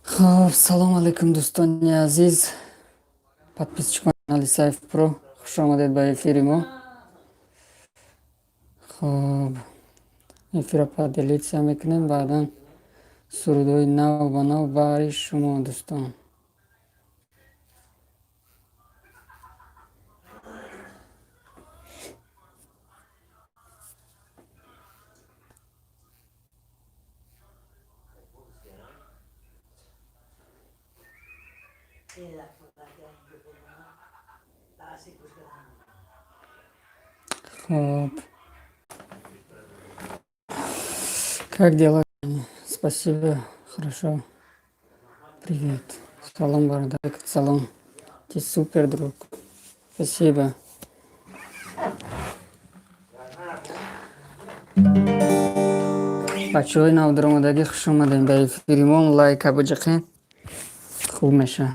Хоб, салому алайкум, дӯстони азиз, подписчикони канали Сайф Про, хуш омадед ба эфири мо. Хоб, эфирро поделиться мекунем, баъдан сурудҳои нав ба нав баҳри шумо, дӯстон. Хоб. Как дела? Спасибо, хорошо. Привет. Салом, бародар. Салом. Ты супер, друг. Спасибо. Бачаҳои навдаромадагӣ, хуш омадем ба эфири мо. Лайка буҷиқем, хуб мешавад.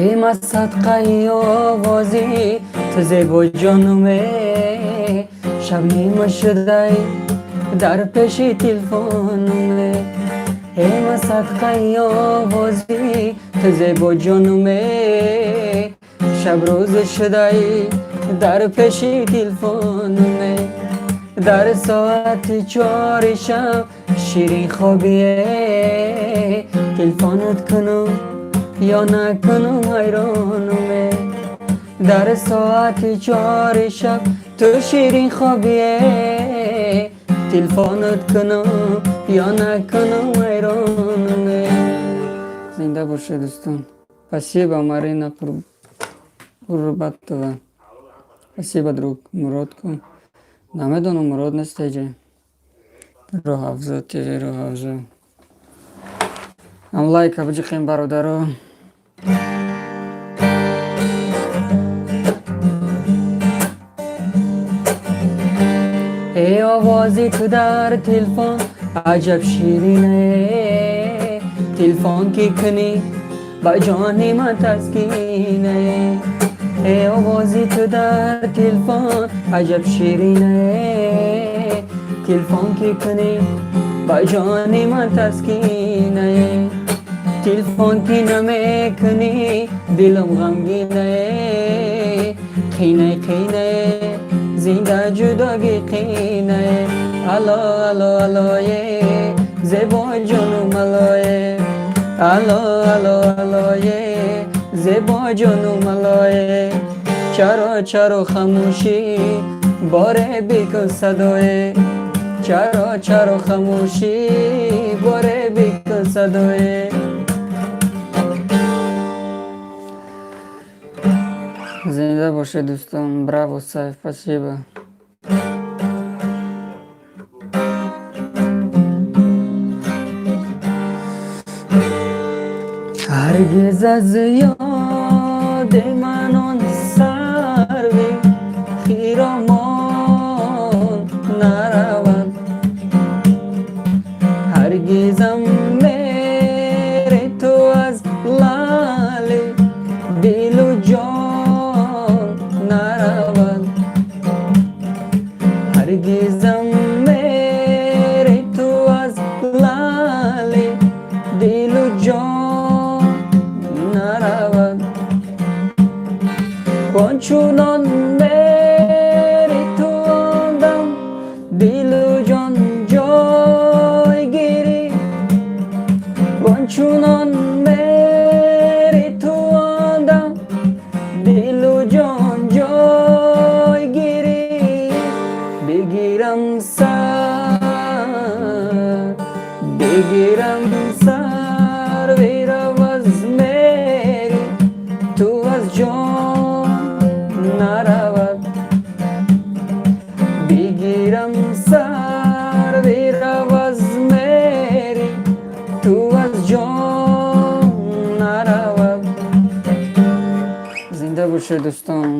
Эй, ма садқаи овози ту, зебоҷонуме, шаб нима шудай, дар пеши телефонуме. Эй, ма садқаи овози ту, зебоҷонуме, шаб рӯз шудай, дар пеши телефонуме. Дар соати 4 шаб ширин хобие, телефонат кунум ё накунум, ҳайронуме. Дар соати 4 шаб ту ширин хобие, телефонат кунум ё накунум, ҳайронуме. Зинда бошед, дӯстон. Спасибо, Марина Курбатова, спасибо, друг. Мурод ку? Намедонам, Мурод нест эҷа. Роҳафзо ТВ, Роҳафзо ам. Лайка биҷиқем, бародаро. Эй, овози ту дар телефон аҷаб ширине, телефон ки кунӣ, ба ҷони ман таскине. Эй, овози ту дар телефон аҷаб ширине, телефон ки кунӣ, ба ҷони ман таскине. Телефон ки намекунӣ, дилам ғамгине. Қине, қине, зинда ҷудогӣ қине. Ало, ало, алое, зебоҷонум, алое. Ало, ало, алое, зебоҷонум, алое. Чаро, чаро хамӯшӣ, боре бикун садое. Чаро, чаро хамӯшӣ, боре бикун садое. Зинда бошед, дӯстон. Браво, Сайф, спасибо. Ҳаргиз аз ёди ман он сарви хиромон наравад, ҳаргизам мери ту аз лаъли дилу ҷон наравад. Ҳаргизам мери ту аз лаъли дилу ҷон наравад. Ончунон мери ту ондам дилу ҷон ҷой гирӣ, ончунон мери ту ондам дилу ҷон ҷой гирӣ. Бигирам сар, бигирам сар, вирав аз мери ту аз ҷон наравад. Бигирам сар, вирав аз мери ту аз ҷон наравад. Зинда бошед, дӯстон.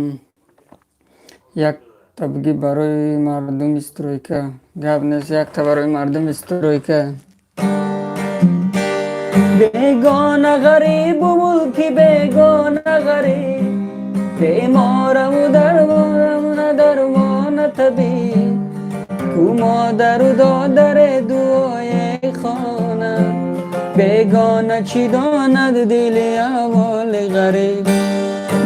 Як табги барои мардуми стройка. Гап нест, якта барои мардуми стройка. Бегона, ғарибу мулки бегона, ғариб, бемораму дармонаму. Модару додаре дуое хонад, бегона чӣ донад дили аҳволи ғариб.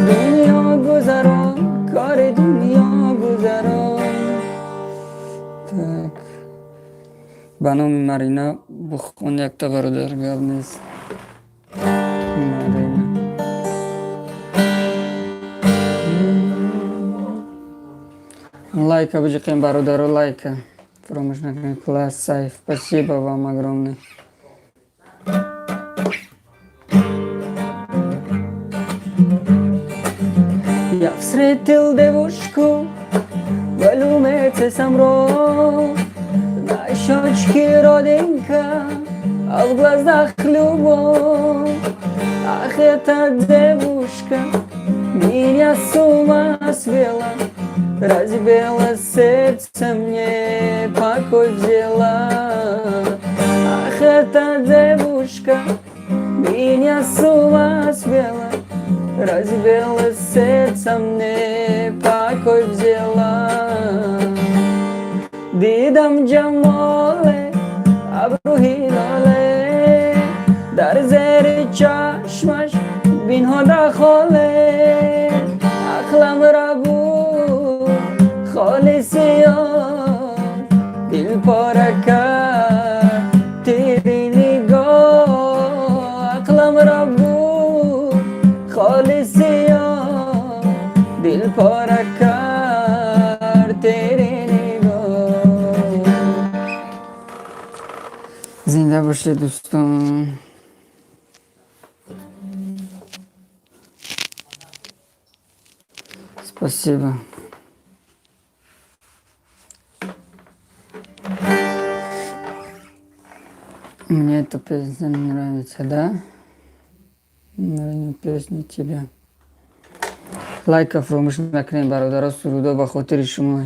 Дунё гузаро, кори дунё гузаро. Так, ба номи Марина бухон якта, бародар, гап нест. Марина. Лайка биҷиқем, бародаро, лайка фаромӯш накунед. Класс, Сайф, спасибо вам огромное. Я встретил девушку в Люмеце Самро. На щечке родинка, а в глазах любовь. Ах, эта девушка меня с ума свела, разбила сердце мне, покой взяла. Ах, эта девушка меня с ума свела, разбила сердце мне, покой взяла. Дидам ҷамоле абрӯ ҳилоле, дар зери чашмаш бинҳода холе. Ақлам рабуд холи сиёҳ, дил пора кард тири нигоҳ. Ақлам рабуд холи сиёҳ, дил пора кард тири нигоҳ. Зинда бошед, дӯстон. Спасибо. Мне эта песня не нравится, да? Наверное, песня тебя. Лайка фаромӯш накунем, бародаро, сурудо ба хотири шумо.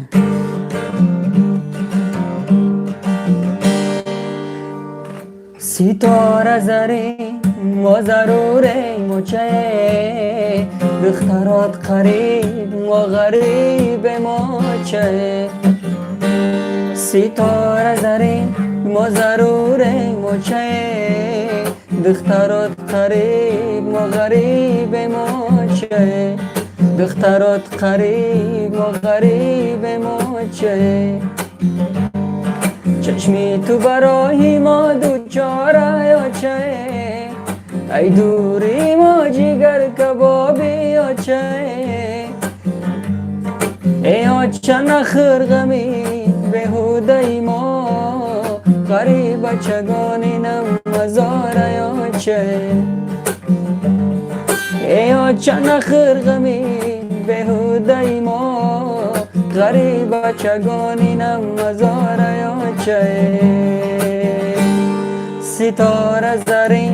Ситора зарин, мо зарурем очае, духтарот қариб, мо ғарибем очае. Ситора зарин, мо зарурем очае, духтарот қариб, мо ғарибем очае. Духтарот қариб, мо ғарибем очае. Чашми ту барои мо дучора очае, ай дури мо ҷигар кабоби очае. Эй оча, нахӯр ғами беҳудаи мо, ғарибачагони нам мазорай очае. Эй оча, нахӯр ғами беҳудаи мо, ғарибачагони нам мазорай очае. Ситора зарин,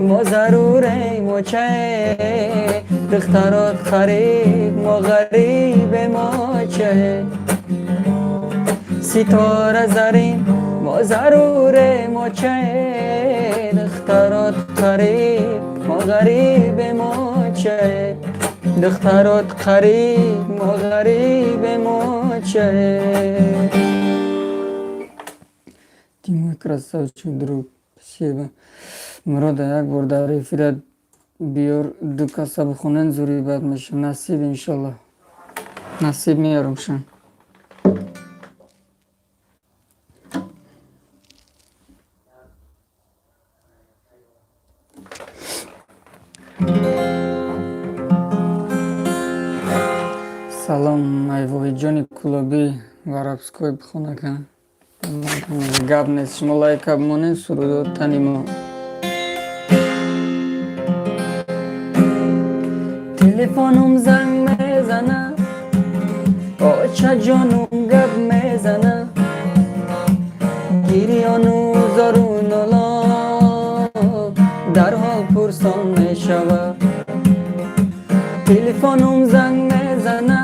мо зарурем очае, духтарот қариб, мо ғарибем очае. Ситора зарин, мо зарурем очае, духтарот қариб, мо ғарибем очае. Духтарот қариб, мо ғарибем очае. Ты мой красавчик друг, спасибо. Мурода, як бор дар эфират биёр, ду каса бихонен, зури бад меша. Насиб, иншалло, насиб, меёрумшон. Салом, айвоҳиҷони кулобӣ, воробской бихонака. Гап нест, шумо лайка бимонед, сурудо тани мо. Телефонум занг мезана, очаҷонум гап мезана, гирёну зору ноло дарҳол пурсон мешавад. Телефонум занг мезана,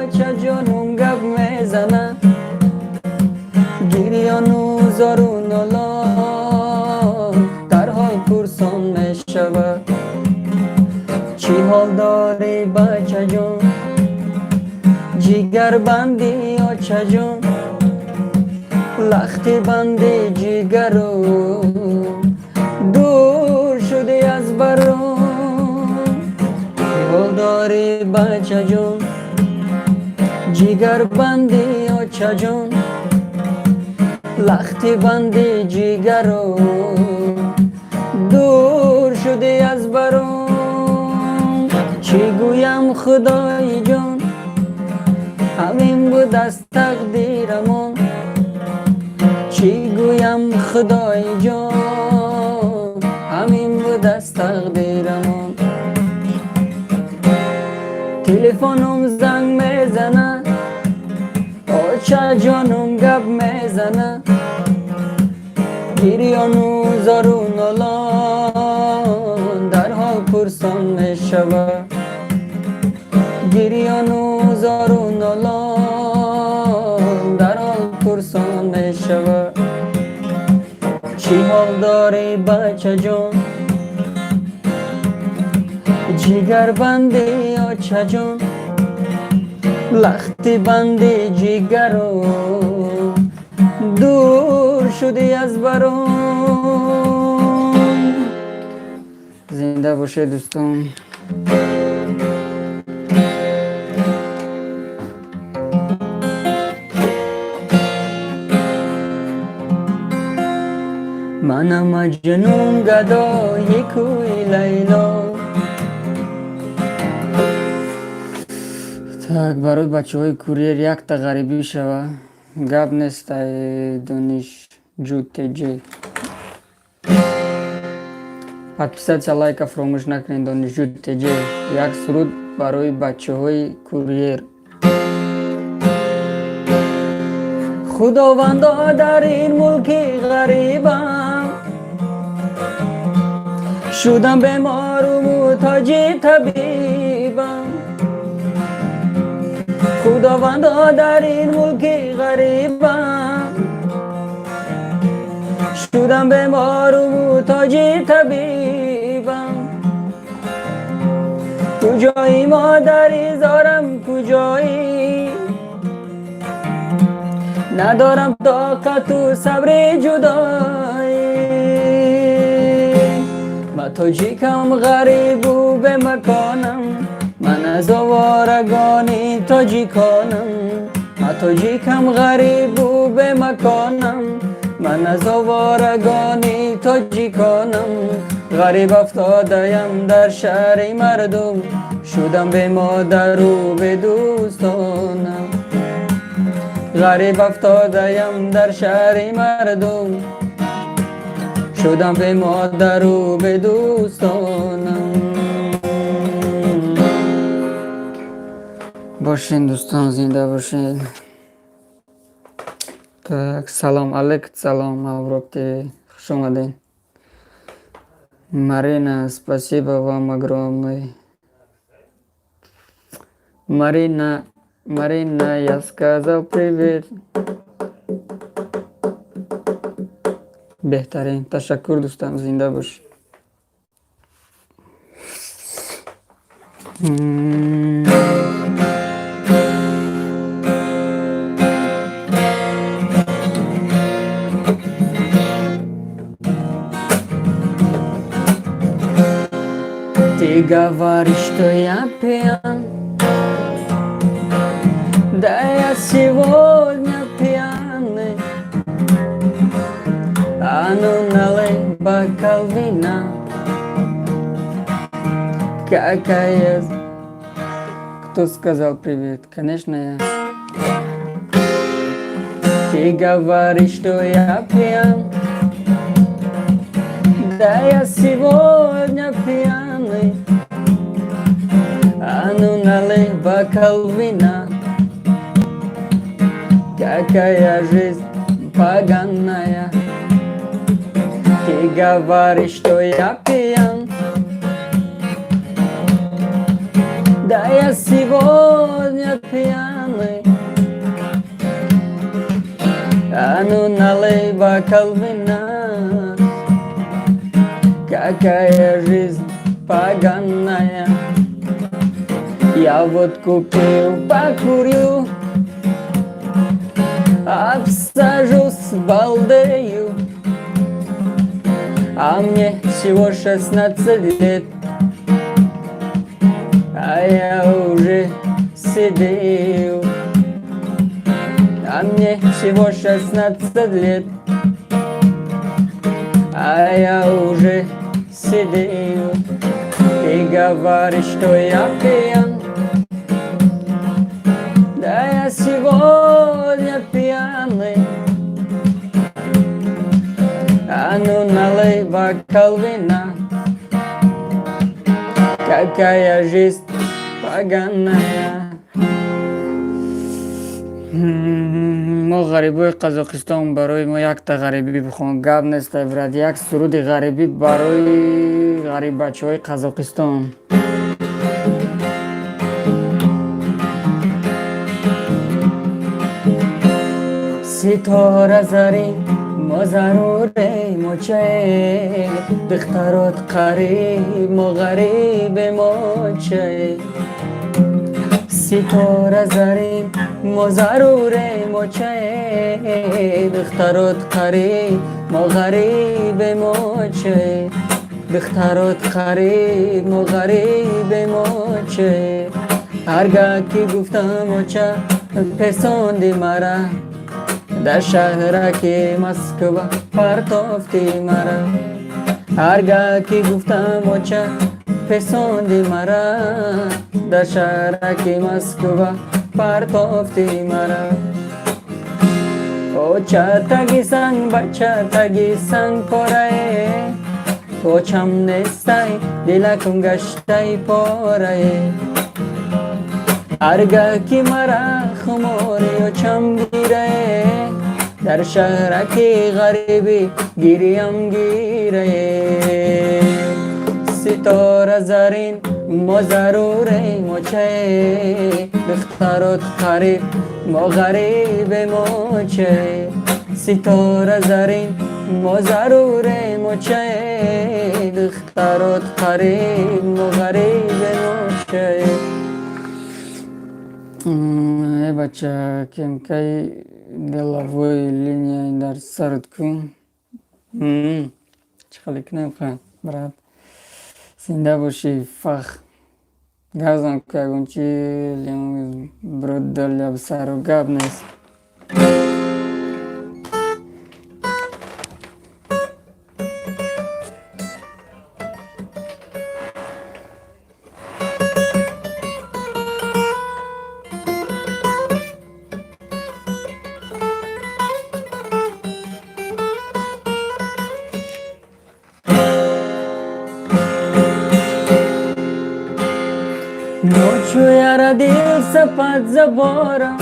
очаҷонум гап мезана, гирёну зору ноло дарҳол пурсон мешавад. Чӣ ҳол дорӣ, бачаҷон? Ҷигарбанди очаҷон, лахти банди ҷигару, дур шудӣ аз баром. Ҳол дорӣ, бачаҷон? Ҷигарбанди очаҷон, лахти банди ҷигару, дур шудӣ аз баром. Чӣ гӯям, худои ҷон, ҳамин буд аз тақдирамон. Чӣ гӯям, худои ҷон, ҳамин буд аз тақдирамон. Телефонум занг мезанад, очаҷонум гап мезанад, гирёну зору нолон дарҳол пурсон мешавад. Гирёну зору нолон дарҳол пурсон мешавад. Чӣ ҳол дорӣ, бачаҷон? Ҷигарбанди очаҷон, лахти банди ҷигару, дур шудӣ аз баром. Зинда бошед, дӯстон. Манам Маҷнун, гадои кӯи Лайло. Так, барои бачаҳои курьер якта ғарибӣ шава, гап нест. Ай Донишҷӯ Тҷ, подписаться, лайка фаромӯш накунед. Донишҷӯ Тҷ, як суруд барои бачаҳои курьер. Худовандо, дар ин мулки ғарибам шудам бемору муҳтоҷи табибам. Худовандо, дар ин мулки ғарибам шудам бемору муҳтоҷи табибам. Куҷои, модари зорам, куҷоӣ? Надорам тоқату сабри ҷудоӣ. Ма тоҷикам, ғарибу бемаконам, ман аз оворагани тоҷиконам. Ма тоҷикам, ғарибу бемаконам, ман аз оворагани тоҷиконам. Ғариб афтодаям дар шаҳри мардум, шудам бемодару бедӯстонам. Ғариб афтодаям дар шаҳри мардум, шудам бемодару бедӯстонам. Бошен, дӯстон, зинда бошед. Так, салом алейк, салом, Авроб ТВ, хуш омадед. Марина, спасибо вам огромное. Марина, Марина, я сказал привет. Беҳтарин, ташаккур, дӯстам, зинда бош. Ты говоришь, что я пьян. Да я сегодня пьяный. А ну налей бокал вина. Какая. Кто сказал привет? Конечно, я. Ты говоришь, что я пьян. Да я сегодня пьяный. А ну налей бокал вина. Какая жизнь поганая. Ты говоришь, что я пьян. Да я сегодня пьяный. А ну налей бокал вина. Какая жизнь поганая. Я водку пил, покурю, обсажусь, балдею. А мне всего 16 лет, а я уже седею. А мне всего 16 лет, а я уже седею. Ты говоришь, что я пьян, да я сегодня пьяный. А ну налей бокал вина, какая жизнь поганая. Мо ғарибои Қазоқистон, барои мо якта ғарибӣ бихон. Гап нестай, брат, як суруди ғарибӣ барои ғариббачаҳои Қазоқистон. Ситора зарин, мо зарурем, очае, духтарот қариб, мо ғарибем, очае. Ситора зарин, мо зарурем, очае, духтарот қариб, мо ғарибем, очае. Духтарот қариб, мо ғарибем, очае. Ҳаргаҳ ки гуфтам оча, песонди мара, дар шаҳраки Москва партофти мара. Ҳаргаҳ ки гуфтам оча, песонди мара, дар шаҳраки Москва партофти мара. Оча таги санг, бача таги санг порае, очам нестай, дилакум гаштай порае. Ҳаргаҳ ки мара хумори очам гирае, дар шаҳраки ғарибӣ гирьям гирае. Ситора зарин, мо зарурем, очае, духтарот қариб, мо ғарибем, очае. Ситора зарин, мо зарурем, очае, духтарот қариб, мо ғарибем, очае. Э, бача, кемкаи деловой линия дар сарат кун. Чӣ хеле кунем ха, брат? Зинда бошӣ, фах. Газам ку ягон чи бродоля сару, гап нест. Ночью я родился под забором,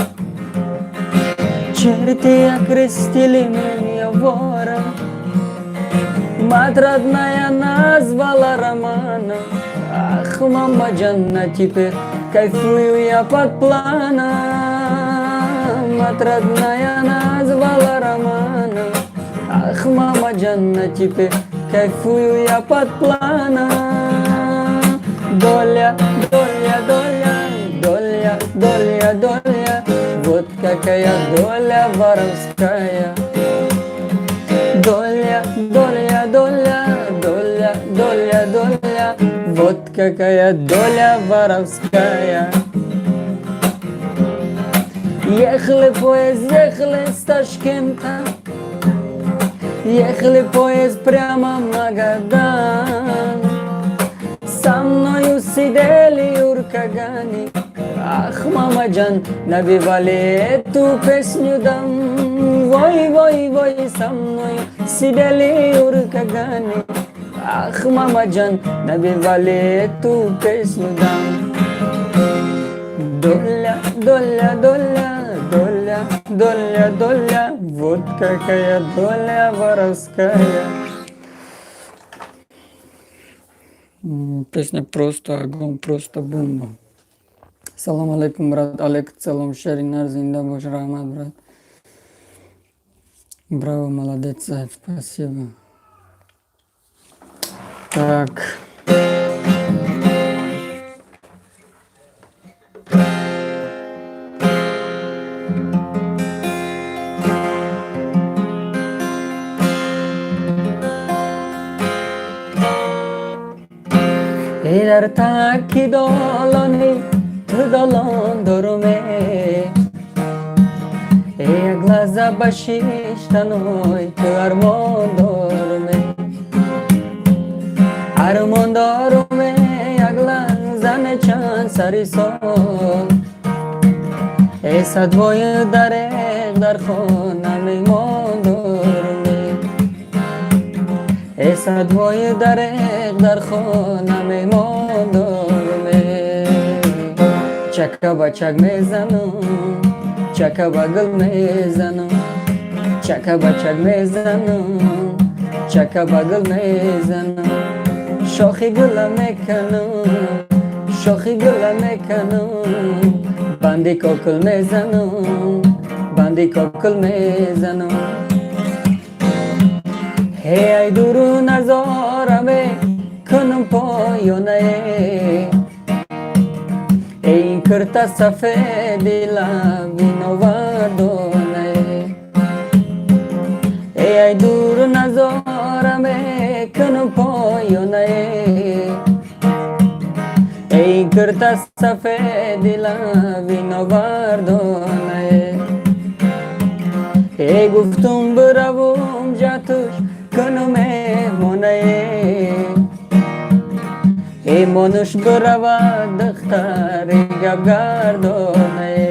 черти окрестили меня вором. Мать родная назвала Романом. Ах, мама Джанна, теперь кайфую я под планом. Мать родная назвала Романом. Ах, мама Джанна, теперь кайфую я под планом. Доля, доля, доля, доля, доля, доля, вот какая доля воровская. Доля, доля, доля, доля, доля, доля, вот какая доля воровская. Ехали поезд, ехали с Ташкента, ехали поезд прямо в Магадан. Со мною сидели уркагани, ах, мама Джан, набивали эту песню дам. Вой, вой, вой, со мною сидели уркагани, ах, мама Джан, набивали эту песню дам. Доля, доля, доля, доля, доля, доля, вот какая доля воровская. Песня просто огонь, просто бомба. Салом алейкум, брат. Алейкум салом, шери нар, зинда бош, раҳмат, брат. Браво, молодец, спасибо. Так. Дар таки долони ту долон доруме, як лаҳза ба шиштаной ту армон доруме, армон доруме, як лаҳза не чанд сари сол. Э, садвои дареғ дар хона мемон доруме, э, садвои дареғ дар хона мемон доруме. Чака ба чак мезанам, чака ба гул мезанам, чака ба чак мезанам, чака ба гул мезанам, шохи гула меканам, шохи гула меканам, банди кокул мезанам, банди кокул мезанам. Ҳей, ай дуру назораме кунам поёнае, ин кирта сафеди лаби новардонае. Эй, ай дуру назораме кунам поёнае, ин кирта сафеди лаби новардонае. Эй, гуфтум биравум ҷатуш кунум меҳмонае, эмонуш биравад духтари гапгардонае,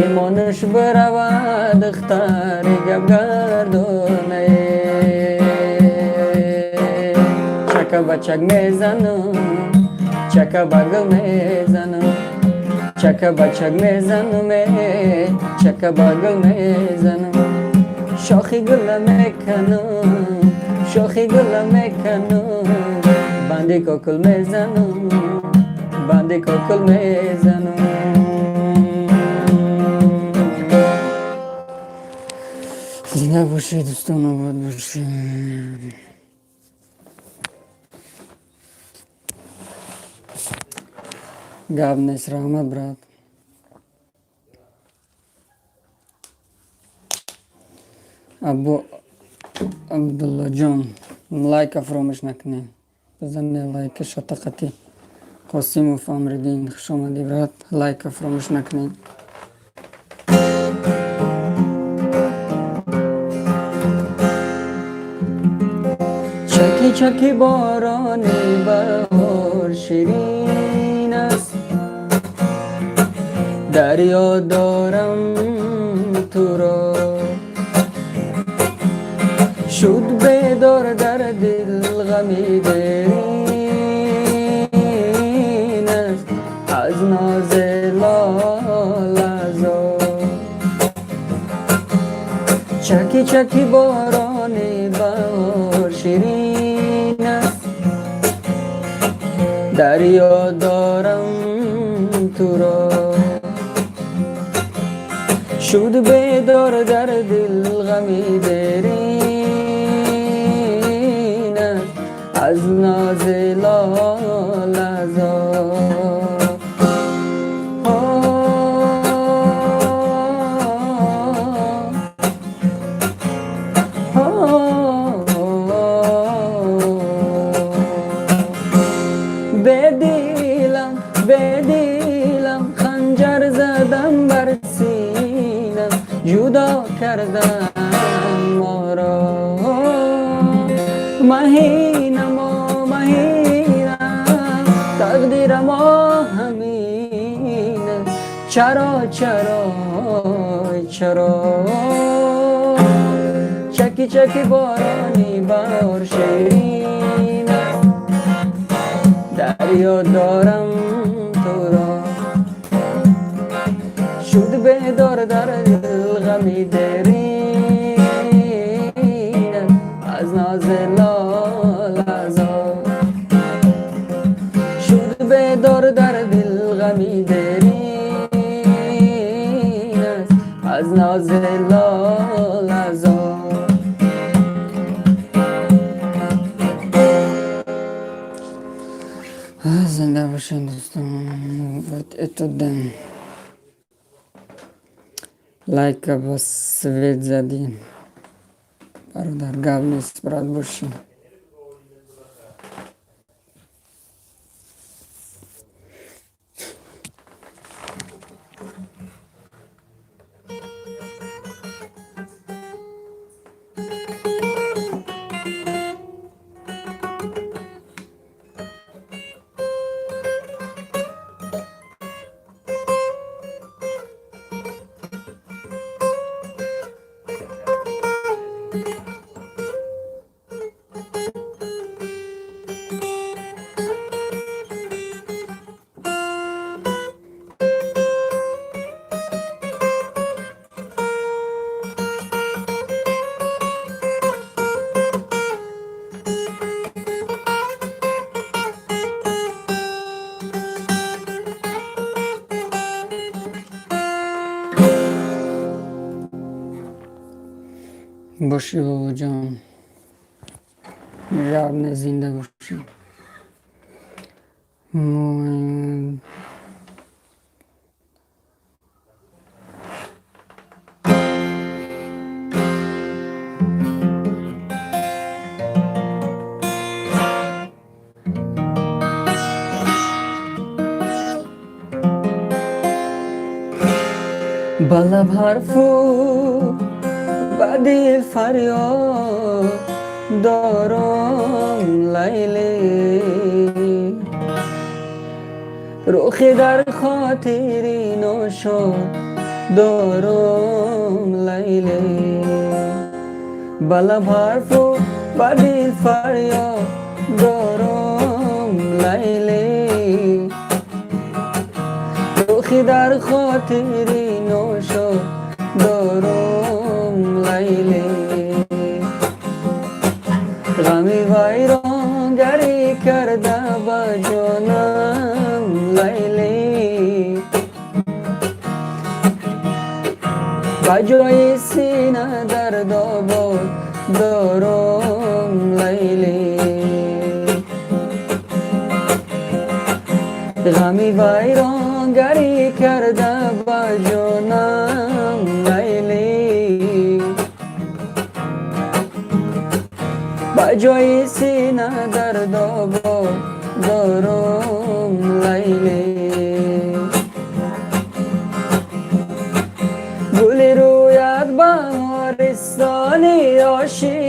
эмонуш биравад духтари гапгардонае. Чака ба чак мезанам, чака ба гул мезанам, чака ба чак мезанам, чака ба гул мезанам, шохи гула меканам, шохи гула меканам, банди кокул мезанам, банди кокул мезанам. Зинда бошед, дӯстон, обод бошед. Гап нест, раҳмат, брат. Абу Абдуллоҷон, лайка фаромӯш накунед, бизанед лайка шатақати. Қосимов Амриддин, хушомадӣ, брат, лайка фаромӯш накунед. Чаки чаки борони баҳор ширин аст, дарё дорам туро. Шуд бедор дар дил ғами дерин аст аз нози лолазор. Чаки чаки борони баҳор ширин аст, дарё дорам туро. Шуд бедор дар дил ғами дерин аст аз нози лолазор. Бедилам, бедилам, ханҷар задам бар синам, ҷудо кардам моро. Маҳинамо, маҳинам, тақдирамо ҳамин аст. Чаро, чаро, чаро? Чаки чаки борони баҳор ширин аст, дарё дорам туро. Шуд бедор дар дил ғами дерин аст аз нози лолазор. Шуд бедор дар дил ғами дерин аст аз нози лолазор. Зинда бошед, дӯстон. Вот это да. Лайка ба свет задӣ. Бародар, гап нест, брат, бошӣ. Бошӣ, бобоҷон. Гап нест, зинда бошӣ. Ба лаб ҳарфу ба дил фарёд дорам, Лайлӣ. Рухи дар хотири ношод дорам, Лайлӣ. Ба лаб ҳарфу ба дил фарёд дорам, Лайлӣ. Рухи дар хотири ношод дорам, Лайлӣ. Ғами вайронгарӣ карда ба ҷонам, Лайлӣ. Ба ҷои сина дардобод дорам, Лайлӣ. Ғами вайронгарӣ карда ба ҷонам, Лайлӣ. Ба ҷои сина дардобод дорам, Лайлӣ. Гули рӯят баҳористони ошӣ.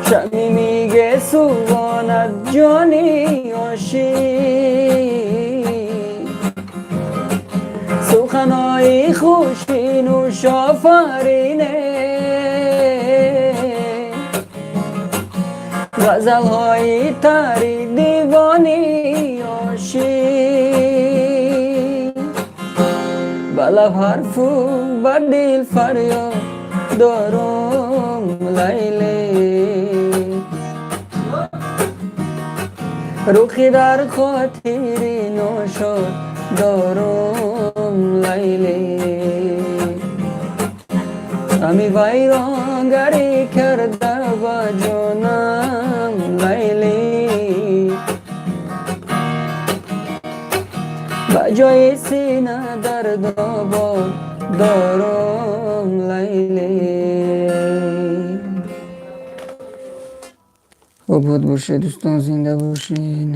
Шамъи гесувонат ҷони ошӣ. Суханои хуши нӯшофарине. Ғазалҳои тари девони ошӣ. Ба лаб ҳарфу ба дил фарёд дорам, Лайлӣ. Рухи дар хотири ношод дорам, Лайлӣ. Ғами вайронгарӣ карда ба ҷонам, Лайлӣ. Ба ҷои сина дардобод дорам, Лайлӣ. Обод бошед, дӯстон, зинда бошед.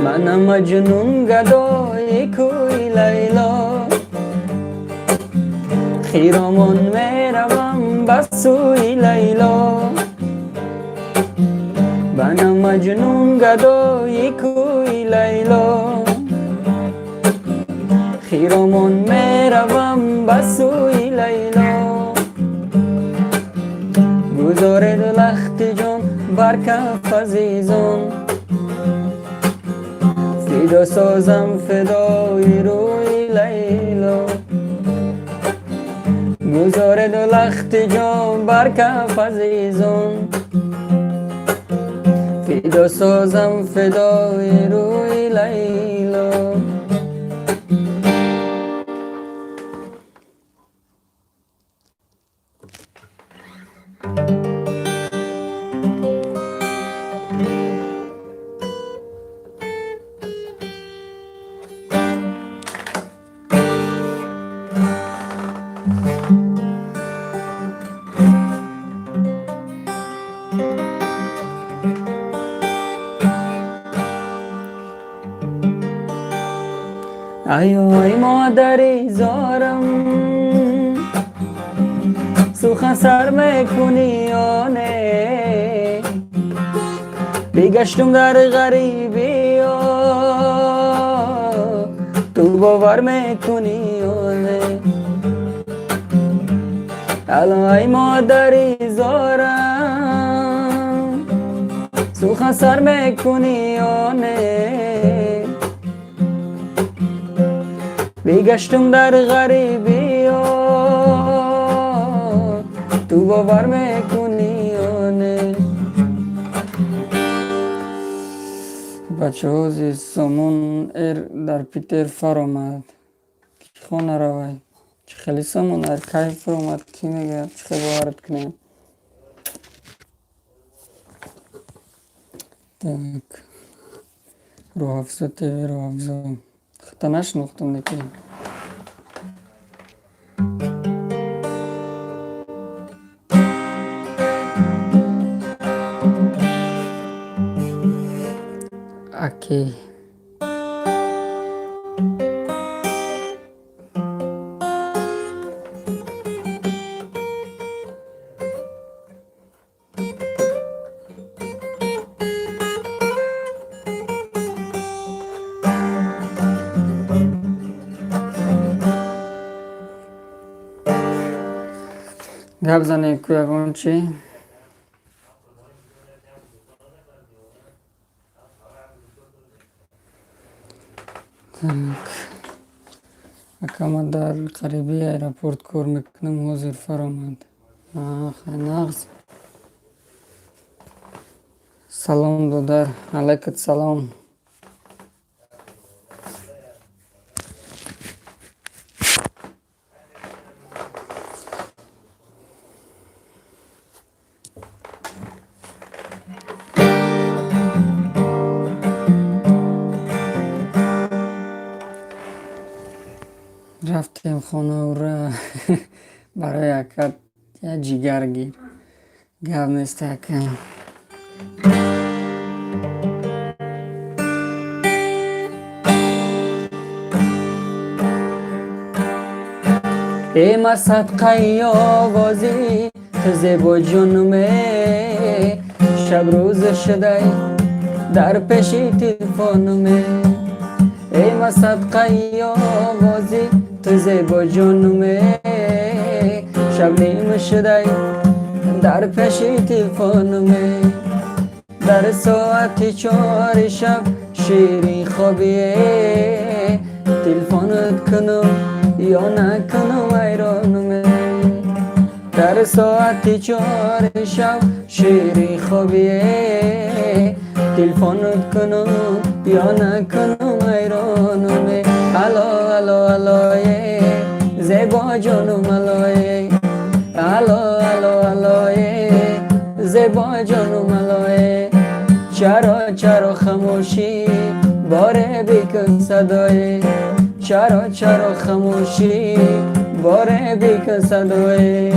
Манам Маҷнун, гадои кӯи Лайло. Хиромон меравам ба сӯи Лайло. Манам Маҷнун, гадои кӯи Лайло. Хиромон меравам ба сӯи Лайло. Гузоред лахти ҷон бар каф, азизон. Фидо созам фидои рӯи Лайло. Гузоред лахти ҷон бар каф, азизон. Фидо созам фидои рӯи Лайло. Ай ой, модари зорам, сухан сар мекунӣ ё не? Бигаштум дар ғарибиё, ту бовар мекунӣ ё не? Алло, ай модари зорам, сухан сар мекунӣ ё не? Бигаштум дар ғарибиё, ту бовар мекунӣ ё не? Бачаҳо, зи Сомон Эйр дар Питер фаромад. Ки хона равай? Чӣ хели Сомон Эйр кай фаромад? Кӣ мегӯяд? Чӣ хел боварат кунем? Так, Рӯҳафзо ТВ, Рӯҳафзо, хата нашинохтам, лекин окей. Гап занед ку, ягон чӣ. Так, ака, ман дар қарибии аэропорт кор мекунам, ҳозир фаромад. Хай, нағз. Салом, додар. Алайкат салом. Рафтем хона, ура! Барои ака як ҷигар гир. Гап нест, ака. Э, ма садқаи овози ту, зебо ҷонуме, шаб рӯз шудай дар пеши телефонуме. Э, ма садқаи овози ту, зебо ҷонуме, шаб ним шудай дар пеши телефонуме. Дар соати 4 шаб ширин хобие, телефонат кунум ё накунум, айронуме? Дар соати 4 шаб ширин хобие, телефонат кунум ё накунум, айронуме? Алло, алло, аллое, зебо ҷонум, аллое. Алло, алло, аллое, зебо ҷонум, аллое. Чаро, чаро хамӯшӣ, боре бикун садое? Чаро, чаро хамӯшӣ, боре бикун садое?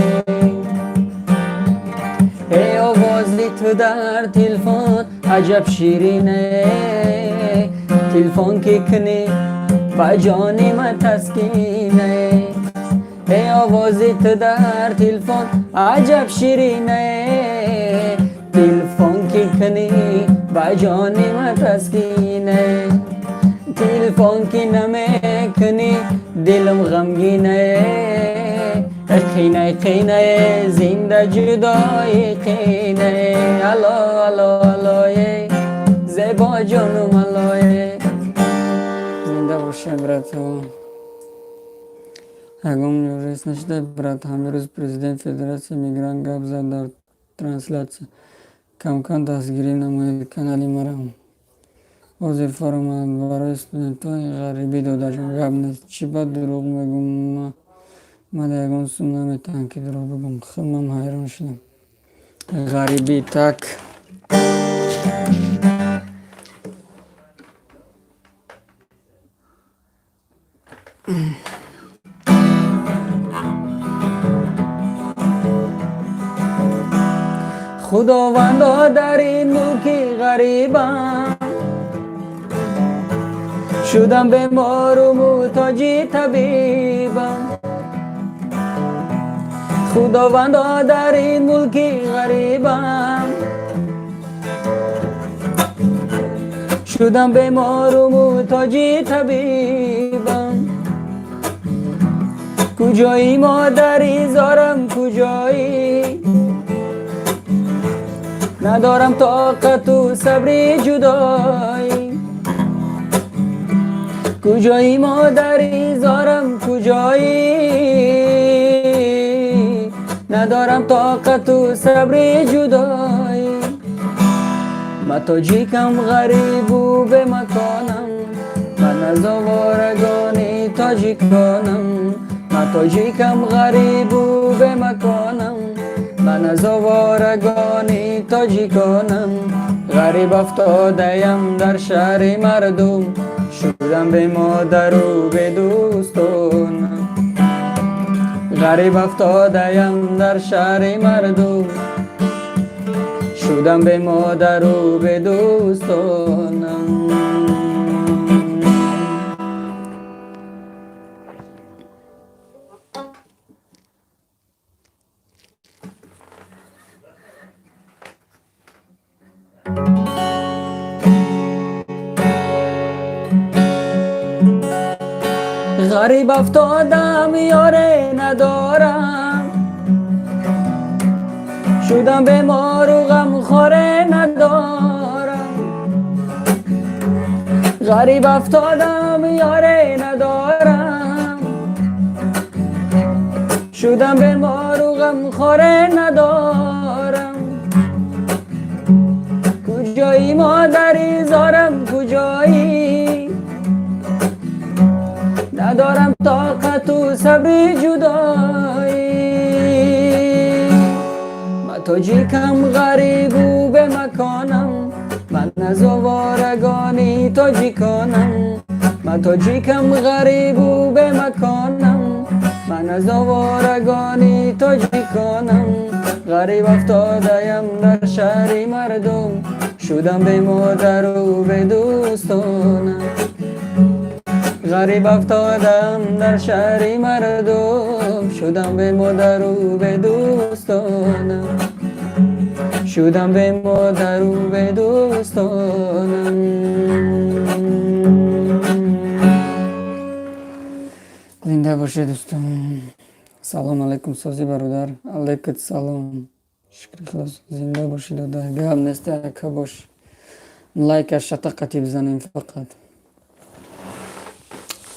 Эй, овози ту дар телефон аҷаб ширине, телефон ки кунӣ, ба ҷони ман таскине. Эй, овози ту дар телефон аҷаб ширине, телефон ки кунӣ, ба ҷони ман таскине. Телефон ки намекунӣ, дилам ғамгине. Қине, қине, зинда ҷудои қине. Алло, алло, аллое, зебо ҷонум, аллое. Зинда бошем, братҳо. Ягон рейс нашуда, брат. Ҳамин рӯз президент Федератсияи мигрант гап зад дар трансляция. Камкам дастгирӣ намоед канали маро. Ҳозир фаромад барои студентҳои ғарибӣ, додаҷон. Гап нест. Чӣ ба дурӯғ мегӯм? Мада ягон сум наметаҳам, ки дурӯғ бигӯм. Худмам ҳайрон шудам. Ғарибӣ, так. Худовандо, дар ин мулки ғарибам Шудам бемору муҳтоҷи табибам. Худовандо, дар ин мулки ғарибам. Шудам бемору муҳтоҷи табибам. Куҷоӣ, модари зорам, куҷоӣ? Надорам тоқату сабри ҷудоӣ. Куҷоӣ, модари зорам, куҷоӣ? Надорам тоқату сабри ҷудоӣ. Ман тоҷикам, ғарибу бемаконам, ман аз оворагани тоҷиконам. Ман тоҷикам, ғарибу бемаконам, ман аз оворагани тоҷиконам. Ғариб афтодаям дар шаҳри мардум, шудам бемодару бедӯстонам. Ғариб афтодаям дар шаҳри мардум, шудам бемодару бедӯстонам. Ғариб афтодам, ёре надорам, шудам бемору ғамхоре надорам. Ғариб афтодам, ёре надорам, шудам бемору ғамхоре надорам. Куҷоӣ, модари зорам, куҷоӣ? Надорам тоқату сабри ҷудоӣ. Ман тоҷикам, ғарибу бемаконам, ман аз оворагани тоҷиконам. Ман тоҷикам, ғарибу бемаконам, ман аз оворагани тоҷиконам. Ғариб афтодаям дар шаҳри мардум, шудам бемодару бедӯстонам. Ғариб афтодам дар шаҳри мардум, шудам бемодару бедӯстонам, шудам бемодару бедӯстонам. Зинда бошед, дӯстон. Салом алайкум, созӣ, бародар? Алайкум салом, шукри Худо, зинда бошед, дода. Гап нест, ака, бош. Лайка шатақати бизанем фақат.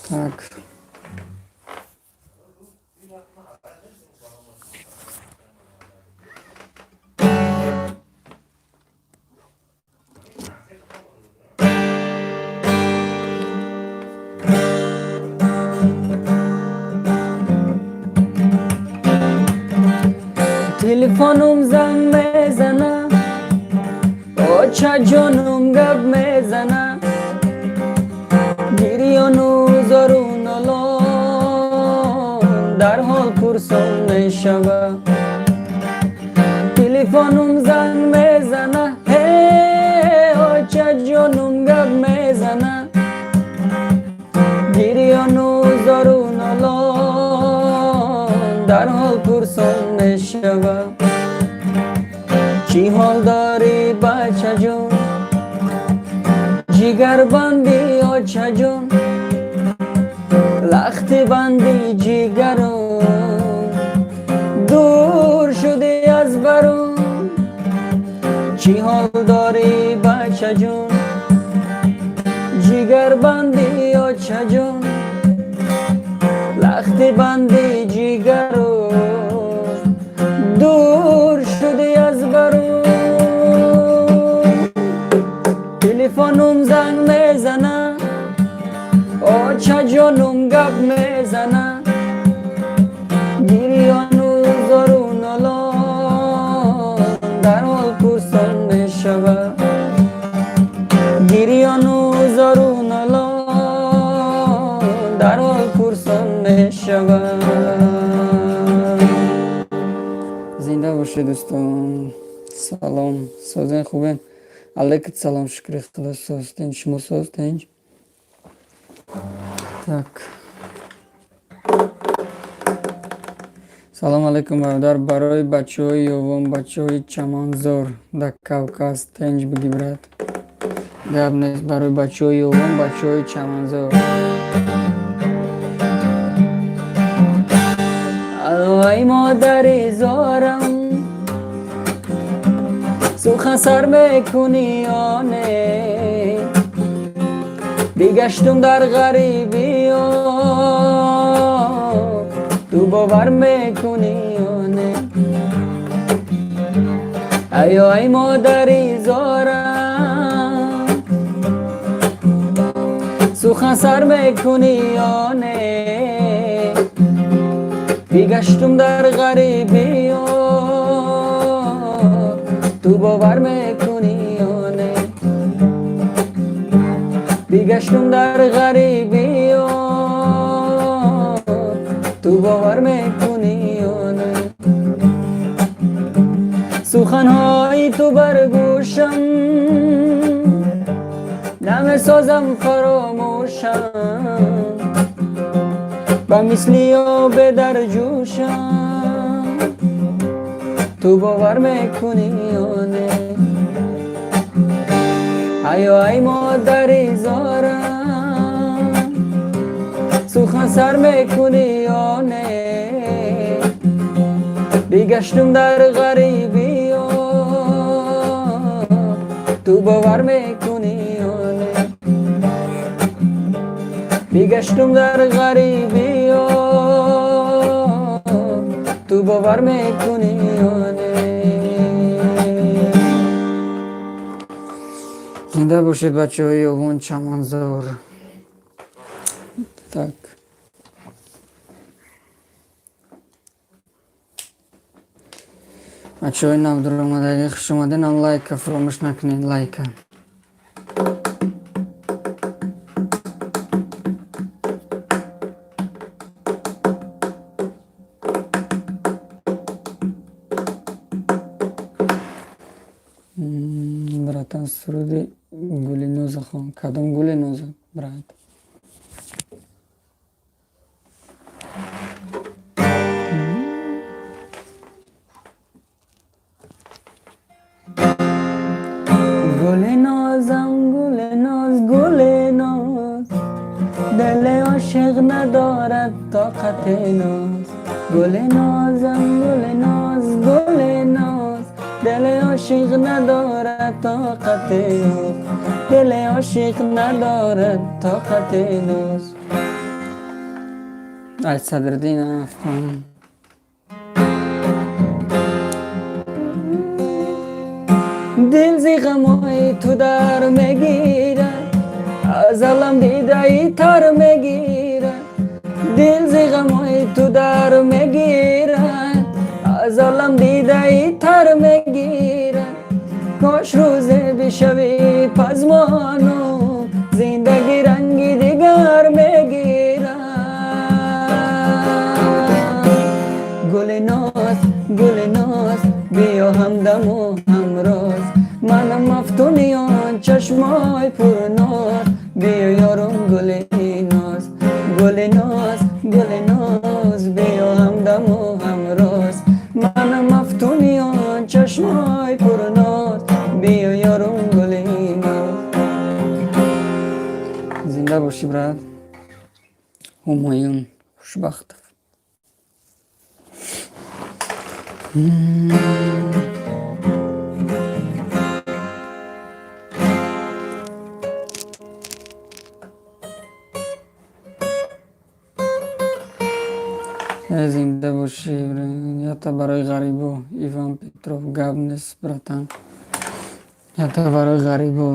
Так. Телефонум занг мезана, очаҷонум гап мезана, гирёну зору нолон дарҳол пурсон мешава. Телефонум занг мезана, ҳе, очаҷонум гап мезана, гирёну зору нолон дарҳол пурсон мешава. Чӣ ҳол дорӣ, бачаҷон, ҷигарбанди очаҷон, лахти банди ҷигарон, дур шудӣ аз барон? Чӣ ҳол дорӣ, бачаҷон, ҷигарбанди очаҷон, лахти банди ҷигарон, дур шудӣ аз барон? Телефонум занг мезана, очаҷонум гап мезана, гирёну зору нолон дарҳол пурсон мешава. Гирёну зору нолон дарҳол пурсон мешава. Зинда бошед, дӯстон. Салом, созен, хубен? Алайкум салом, шукри Худо, созтен, шумо созтен? Так, салому алайкум, бародар. Барои бачаҳои Ёвон, бачаҳои Чаманзор дар Кавказ тенҷ биги, брат. Гап нест, барои бачаҳои Ёвон, бачаҳои Чаманзор. Ай модари зорам, сухан сар мекунӣ ё не? Бигаштум дар ғарибиё, ту бовар мекунӣ ё не? Айё, ай модари зорам, сухан сар мекунӣ ё не? Бигаштум дар ғарибиё, ту бовар мекунӣ ё не? Бигаштум дар ғарибиё, ту бовар мекунӣ ё не? Суханҳои ту бар гӯшам, намесозам фаромӯшам, ба мисли обе дар ҷӯшам, ту бовар мекунӣ ё не? Айё, ай модари зорам, сухан сар мекунӣ ё не? Бигаштум дар ғарибиё, ту бовар мекунӣ ё не? Бигаштум дар ғарибиё, ту бовар мекунӣ ё не? Зинда бошед, бачаҳои Ёвон, Чаманзор. Так, бачаҳои навдуромадагӣ, хуш омаденам. Лайка фуромӯш накунед, лайка. Братан, суруди Гулиноза хон. Кадом Гулиноза, брат? Гулинозам, Гулиноз, Гулиноз, дили ошиқ надорад тоқати ноз. Гулинозам, Гулиноз, Гулиноз, дили ошиқ надорад тоқати ноз, дили ошиқ надорад тоқати ноз. Ай Садриддин Афғон. Дил зи ғамҳои ту дар мегирад, аз алам дидаи тар мегирад. Дил зи ғамҳои ту дар мегирад, аз алам дидаи тар мегирад. Кош рӯзе бишавӣ пазмону, зиндагӣ ранги дигар мегирад. Гулиноз, Гулиноз, биё ҳамдаму ҳамроз, манам мафтуни он чашмои пурноз, биё ёрум, Гулиноз. Гулиноз, Гулиноз, биё ҳамдаму ҳамроз, манам мафтуни он чашмои пурноз, биё ёрум, Гулиноз. Зинда бошӣ, брат. Ҳумоюн Хушбахтов. Зинда бошӣ. Ята барои ғарибо, Иван Петров. Гап нест, братан, ята барои ғарибо.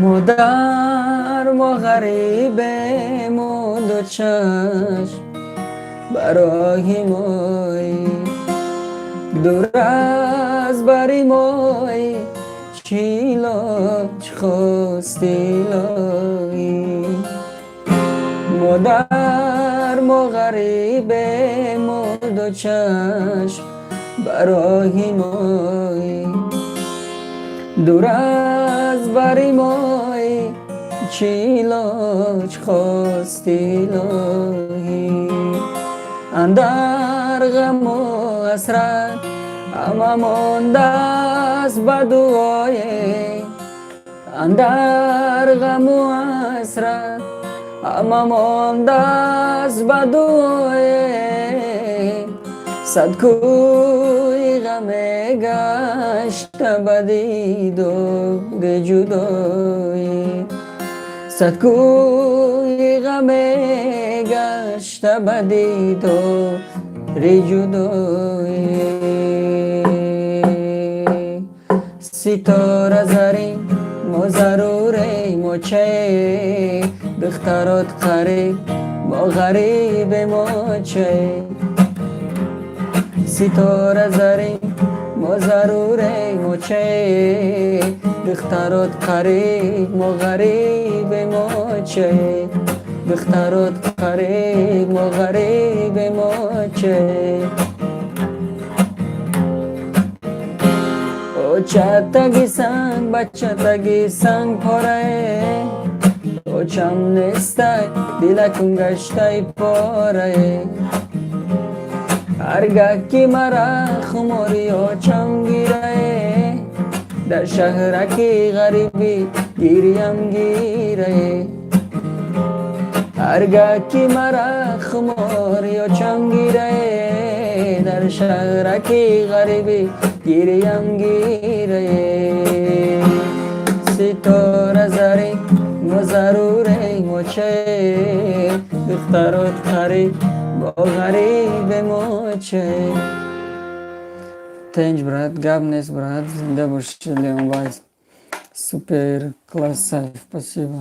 Модар, мо ғарибему, ду чашм барои мои, дур аз бари мои, чӣ лоҷ хости илоҳӣ? Модар, мо ғарибему, ду чашм барои мои, дур аз бари мои, Чӣ илоҷ хости илоҳӣ? Андар ғаму ҳасрат ҳама мондааст ба дуое, андар ғаму ҳасрат ҳама мондааст ба дуое. Сад кӯи ғаме гашта ба дидори ҷудоӣ, сад кӯи ғаме гашта ба дидори ҷудоӣ. Ситора зарин, мо зарурем оче, духтарот қариб, мо ғарибем оче. Ситора зарин, мо зарурем оче, духтарот қариб, мо ғарибем оче. Духтарот қариб, мо ғарибем оче. Оча таги санг, бача таги санг порае, очам нестай, дилакун гаштай порае. Ҳар гаҳ ки мара хумори очам гирае, дар шаҳраки ғарибӣ гирьям гирае. Ҳар гаҳ ки мара хумори очам гирае, дар шаҳраки ғарибӣ гирьям гирае. Ситора зарин, мо зарурем оче, духтарот қариб, мо ғарибем оче. Тенҷ, брат, гап нест, брат, зинда боши. Леон Вайс, супер класс. Сайф, спасибо,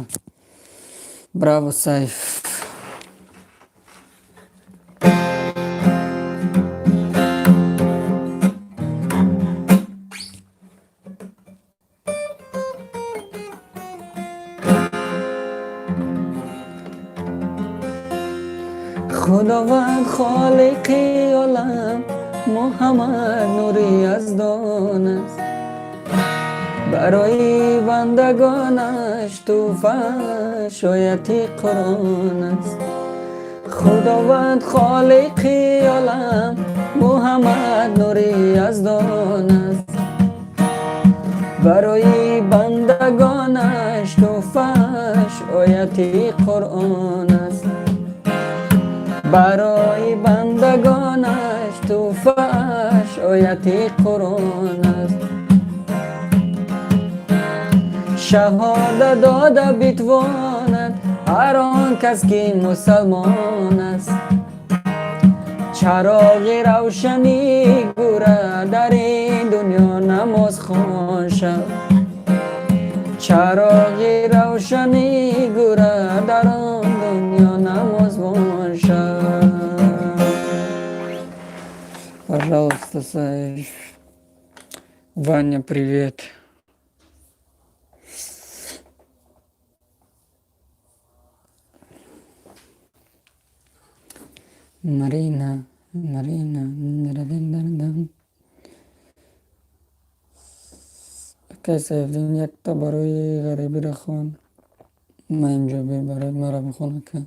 браво, Сайф. Худованд холиқи олам Муҳаммад нури яздон аст, барои бандагонаш тӯҳфааш ояти Қуръон аст. Худованд холиқи олам Муҳаммад нури яздон аст, барои бандагонаш тӯҳфааш ояти Қуръон аст. Барои бандагонаш тӯҳфааш ояти Қуръон аст. Шаҳодат дода битвонад ҳар он кас ки мусалмон аст. Чароғи равшанӣ гура дар ин дунё намозхон шав. Чароғи равшанӣ гура дар он дунё намозбон шав. Пожалуйста, Сайф. Ваня, привет. Марина, Марина. Акай Сайфиддин, якта барои ғарибиро хон. Ман инҷо барои маро бихон, ака.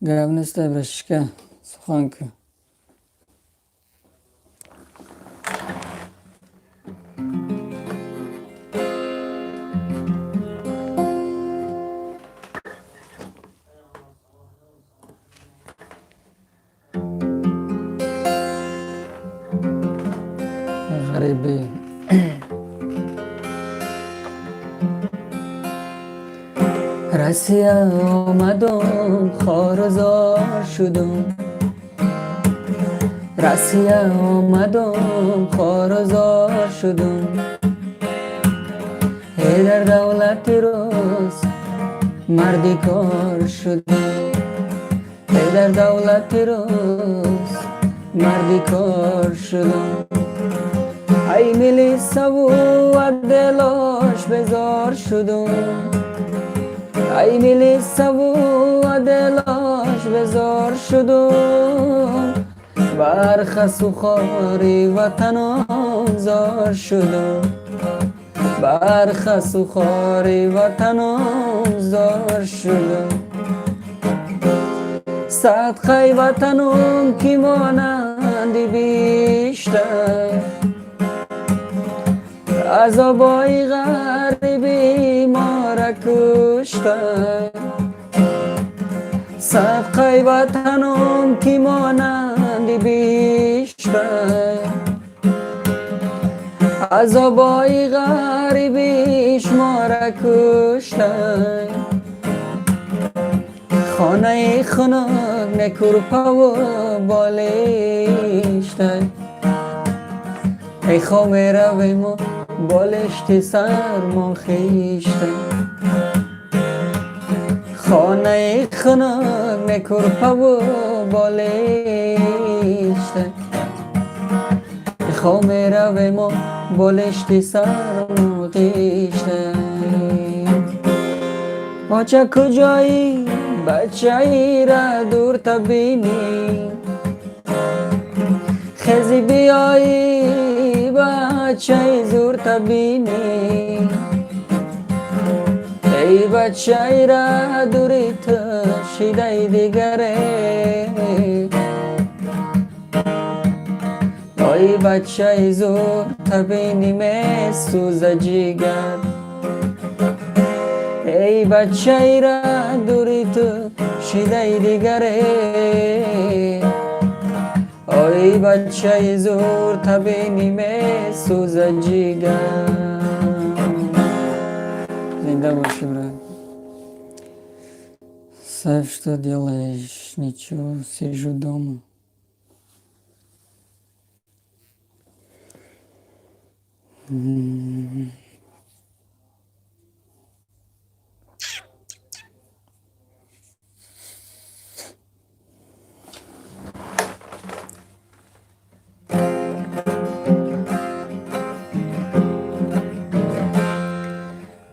Гап нестай, братишка, сухан кун. Ғарибӣ. Россия омадум, хорузор шудум. Россия омадум, хорузор шудум. Э, дар давлати рус марди кор шудум. Э, дар давлати рус марди кор шудум. Ай милисаву отделош безор шудум. Ай милисаву отделош безор шудум. Бар хасу хори ватанам зор шудум. Бар хасу хори ватанам зор шудам. Садқаи ватанам ки монанди биҳишта, азобои ғарибӣ мора кушта. Садқаи ватанам ки монанди биҳишта, азобои ғарибиш мора кушта. Хонаи хунук, не курпаву болишта. Эй, хоб меравему, болишти сармон хишта. Хонаи хунук, не курпаву болишта. Хоб меравему, болишти сармон хишта. Оча, куҷоӣ, бачаира дурта бинӣ? Хези биёӣ, бачаи зурта бинӣ. Эй, бачаира дури ту шидаи дигаре. Ой, бачаи зурта бинӣ, месӯза ҷигар. Эй, бачаира дури ту шидаи дигаре. Ой, бачаи зурта бинӣ, месӯза ҷигар. Зинда боши, брат. Сайф, что делаешь? Ничего, сижу дома.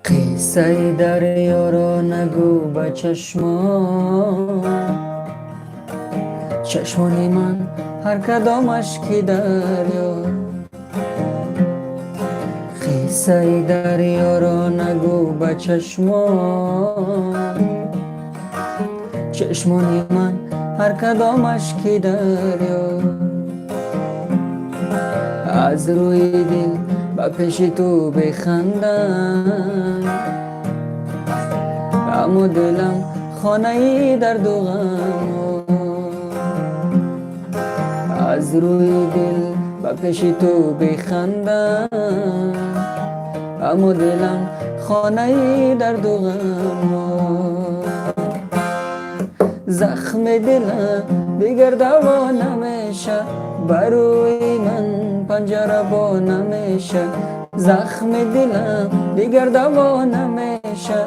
Қиссаи дарёро нагӯ ба чашмон. Чашмони ман ҳар кадомаш ки дарё. Қиссаи дарёро нагӯ ба чашмон. Чашмони ман ҳар кадомаш ки дарё. Аз рӯи дил ба пеши ту бихандам, аммо дилам хонаи дарду ғам. Аз рӯи дил ба пеши ту бихандам, аммо дилам хонаи дарду ғам. Захми дилам дигар даво намеша, ба рӯи ман панҷара бо намеша. Захми дилам дигар даво намеша,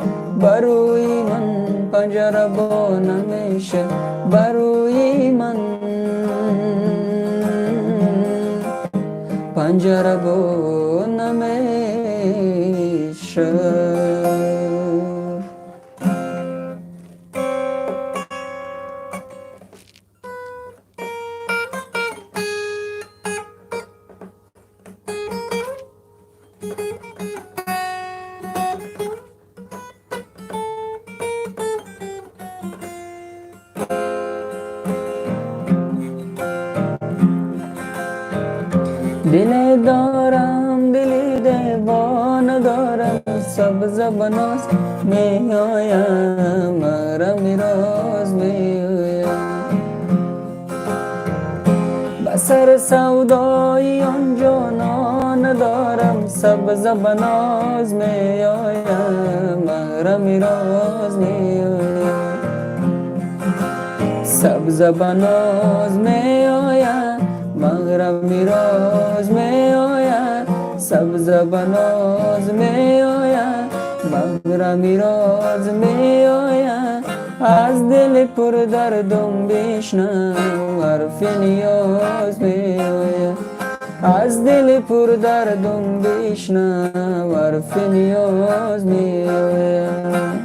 ба рӯи ман панҷара бо намеша. Ба рӯи ман панҷара бо намеша. Диле дорам, дили девона дорам, сабз баноз меоям, маҳрами роз меоям. Ба сар савдои он ҷонон дорам, сабз баноз меоям, маҳрами роз меоям. Сабз баноз меоям, маҳрами роз меояд. Сабз баноз меояд, маҳрами роз меояд. Аз дили пурдардум бишнав, ҳарфи ниёз меояд. Аз дили пурдардум бишнав, ҳарфи ниёз меояд.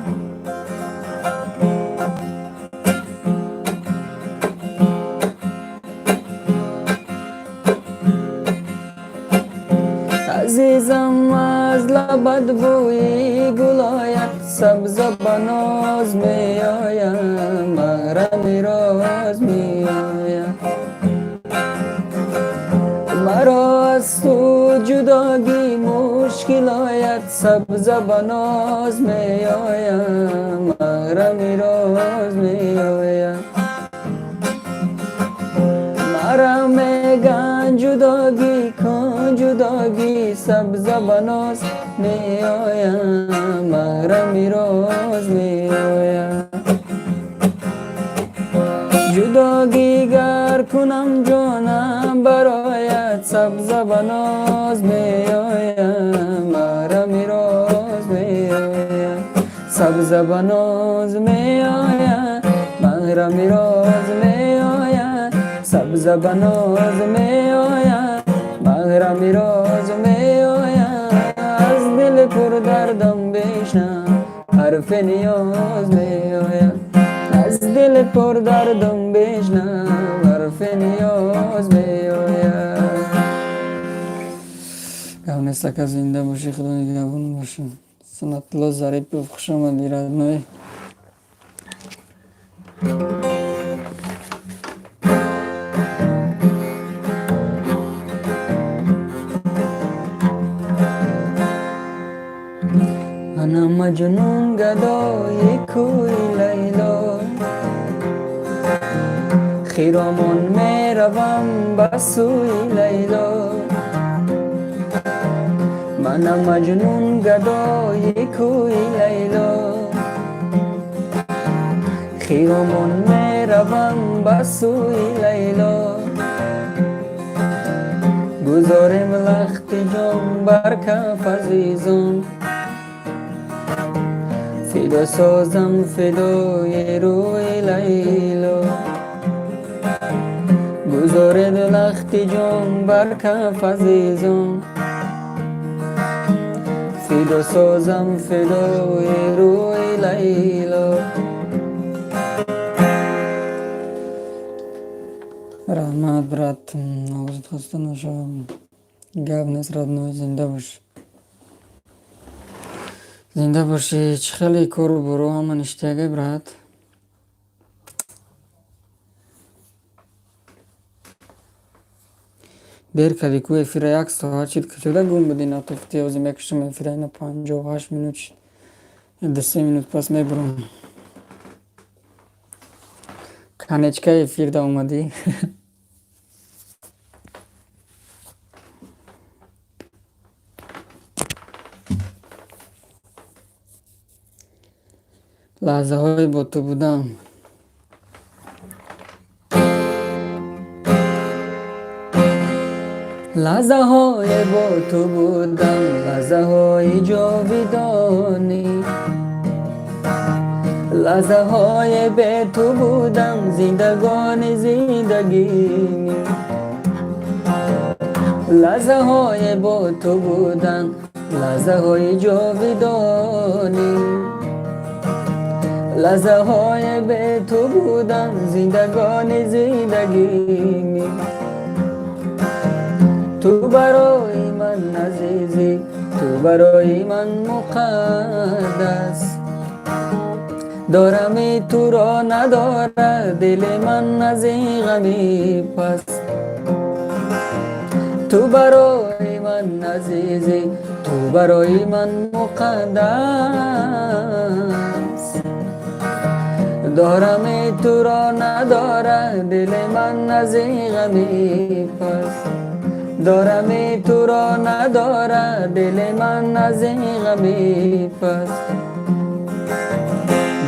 Азизам, аз лаб Бадбӯи гул ояд, сабза ба ноз меояд, маҳрами роз меояд. Маро аз ту ҷудогӣ мушкил ояд, сабза ба ноз меояд, маҳрами роз меояд. Мара меган ҷудогӣ кун ҷудогӣ, сабза ба ноз меояд, маҳрами роз меояд. Ҷудогӣ гар кунам, ҷонам барояд, сабза ба ноз меояд, маҳрами роз меояд. Сабза ба ноз меояд, маҳрами роз меояд. Сабза ба ноз меояд, маҳрами роз меояд. Аз дили пурдардам бишнав, ҳарфи ниёз меояд. Аз дили пурдардам бишнав, ҳарфи ниёз меояд. Гап нест, ака, зинда бошӣ, худо нигаҳбон бошӣ. Санатулло Зарипов, хуш омадӣ, родной. Ана Маҷнун, гадои кӯи Лайло, хиромон меравам ба сӯи Лайло. Мана Маҷнун, гадои кӯи Лайло, хиромон меравам ба сӯи Лайло. Гузорем лахти ҷон бар каф, азизон, фидо созам фидои рӯи Лайло. Гузоред лахти ҷон бар каф, азизон, фидо созам фидои рӯи Лайло. Раҳмат, брат, овозат хаста нашавам. Гап нест, родной, зинда бош, зинда бошӣ. Чӣ хеле кору боро, ҳама ништяк, брат? Дер кардӣ ку, эфира як соат шид, куҷода гум будӣ, натофтӣ? Ҳозир мекушам эфира, ина 58 минут шид, 2-се минут пас мебурам. Конечкаи эфирда омадӣ. Лаҳзаҳои бо ту будам. Лаҳзаҳое бо ту будам, лаҳзаҳои ҷовидонӣ. Лаҳзаҳое бе ту будам, зиндагони зиндагинӣ. Лаҳзаҳое бо ту будам, лаҳзаҳои ҷовидонӣ. Лаҳзаҳое бе ту будам, зиндагони зиндагинӣ. Ту барои ман азизӣ, ту барои ман муқаддас. Дорами туро надорад дили ман аз ин ғами пас. Ту барои ман азизӣ, ту барои ман муқаддас. Дорами туро надорад дили ман аз ин ғами пас. Дорами туро надорад дили ман аз ин ғами пас.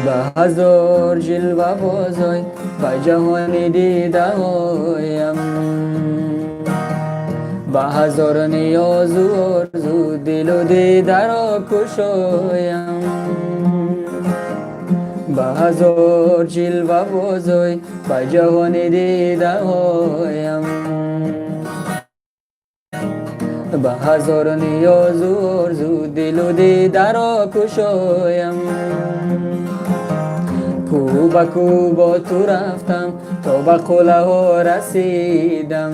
Ба ҳазор ҷилва бозой, ба ҷаҳони дидаҳоям. Ба ҳазор ниёзу орзу дилу дидаро кушоям. Ба ҳазор ҷилва бозой, ба ҷаҳони дидаҳоям. Ба ҳазор ниёзу орзу дилу дидаро кушоям. Кӯ ба кӯ бо ту рафтам, то ба қуллаҳо расидам.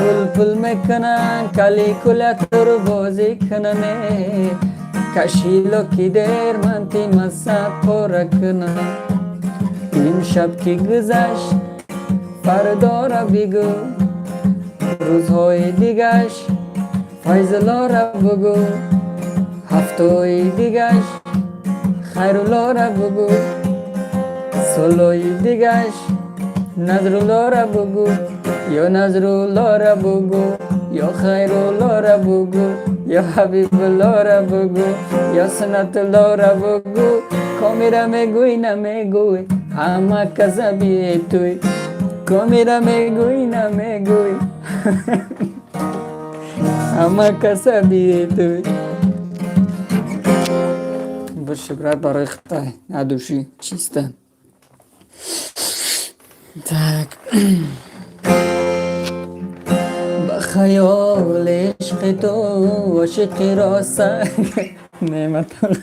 Пул пул мекунан, калькулятор бозӣ кунане, кошелёки дер ман тимаса пора кунам. Имшаб ки гузашт, фардора бигӯ, рӯзҳои дигаш Файзуллора бугӯ, ҳафтои дигаш Хайруллора бугӯ, солои дигаш Назруллора бугӯ, ё Назруллора бугӯ, ё Хайруллора бугӯ, ё Ҳабибуллора бугӯ, ё Суннатуллора бугӯ. Комира мегӯй, намегӯй, ҳама касабие туй. Комира мегӯй, намегӯй, ҳама касабие туй. Боши, брат, барои хитай от души, чисто так. Ба хаёли ишқи ту ошиқиро сар Неъматулло.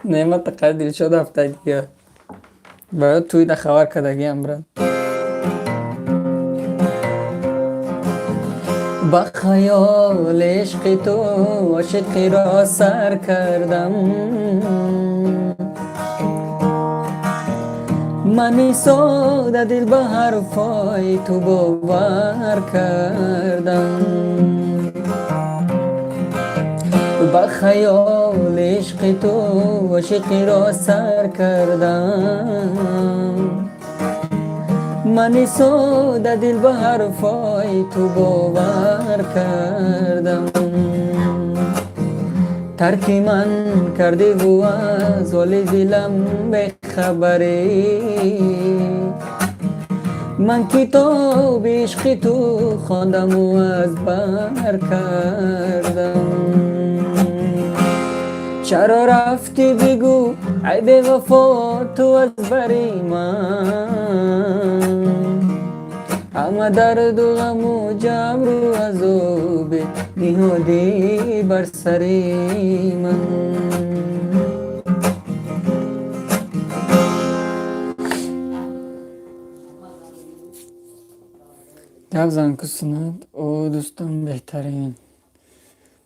Неъмата қай Дилшод ҳафтаи дигар бояд туйда хабар кардагиам, брат. Ба хаёли ишқи ту ошиқиро сар кардам, мани сода дил ба ҳарфҳои ту бовар кардам. Ба хаёли ишқи ту ошиқиро сар кардам, мани сода дил ба ҳарфҳои ту бовар кардам. Тарки ман кардиву аз ҳоли дилам бехабарӣ, ман китоби ишқи ту хондаму аз бар кардам. Чаро рафтӣ, бигӯ, ай бевафо, ту аз бари ман? Ҳама дарду ғаму ҷабру азобе ниҳодӣ бар сари ман. Гап зан ку, Суннат. О, дӯстам, беҳтарин,